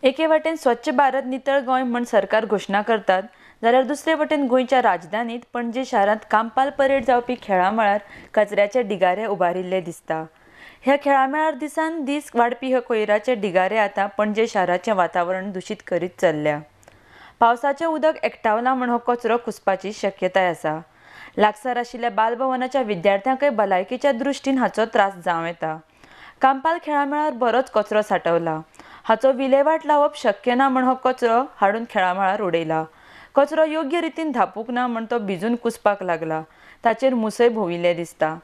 एके वाटेन स्वच्छ भारत नितळ गोंय म्हण सरकार घोशणा करतात, जाल्यार दुसरे वटेन गोंयच्या राजधानीत पणजे शारांत कांपाल परेड जावपी खेळामळार कचऱ्याचे ढिगारे उबारिल्ले दिसता. ह्या खेळामळार दिसान दीस वाडपी हे कोयराचे ढिगारे आतां पणजे शाराचें वातावरण दुशीत करीत चल्ल्या. पावसाचें उदक एकठावलां म्हण हो कचरो कुसपाची शक्यताय आसा. लागसार आशिल्ल्या बालभवनाच्या विद्यार्थ्यांकय भलायकेच्या दृश्टीन हाचो त्रास जावं येता. कांपाल खेळामळार बरोच कचरो सांठवला. हाचो विलेवाट लावप शक्य ना म्हण हो कचरो हाडून खेळामळार उडयला. कचरो योग्य रितीन धापूंक ना म्हण तो भिजून कुसपाक लागला. ताचेर मुसय भोंविल्ले दिसता.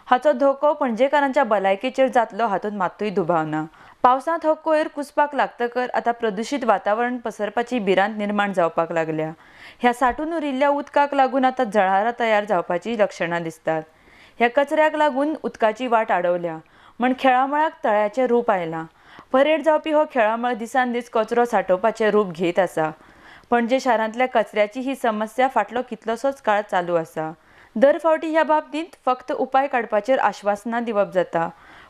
हाचो धोको पणजेकारांच्या भलायकेचेर जातलो हातूंत मात्तूय दुबाव ना. पावसांत हो कोयर कुसपाक लागतकर आतां प्रदुशीत वातावरण पसरपाची भिरांत निर्माण जावपाक लागल्या. ह्या साठून उरिल्ल्या उदकाक लागून आतां जळारां तयार जावपाची लक्षणां दिसतात. ह्या कचऱ्याक लागून उदकाची वाट आडवल्या म्हण खेळामळाक तळ्याचें रूप आयलां. परेड जावपी हो खेळामळ दिसान दीस कचरो सांठोवपाचें रूप घेत आसा. पणजे शारांतल्या कचऱ्याची ही समस्या फाटलो कितलोसोच काळ चालू आसा. दर फावटी ह्या बाबतींत फक्त उपाय काडपाचेर आश्वासनां दिवप जाता,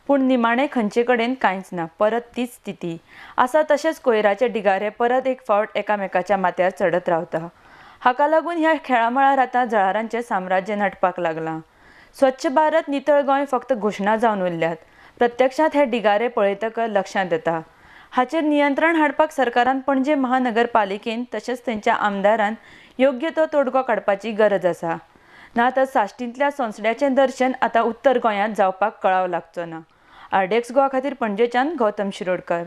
पूण निमाणें खंयचे कडेन कांयच ना. परत तीच स्थिती आसा. तशेंच कोयराचे ढिगारे परत एक फावट एकामेकाच्या माथ्यार चडत रावता. हाका लागून ह्या खेळामळार आतां जळारांचें साम्राज्य नटपाक लागलां. स्वच्छ भारत नितळ गोंय फक्त घोशणा जावन उरल्यात. प्रत्यक्षांत हे ढिगारे पळयतकर लक्षांत येता. हाचेर नियंत्रण हाडपाक सरकारान पणजे महानगरपालिकेन तशेंच थंयच्या आमदारान योग्य तो तोडगो काडपाची गरज आसा. ना तर साश्टींतल्या सोंसड्याचें दर्शन आतां उत्तर गोंयांत जावपाक कळाव लागचो ना. आरडीएक्स गोवा खातीर पणजेच्यान गौतम शिरोडकर.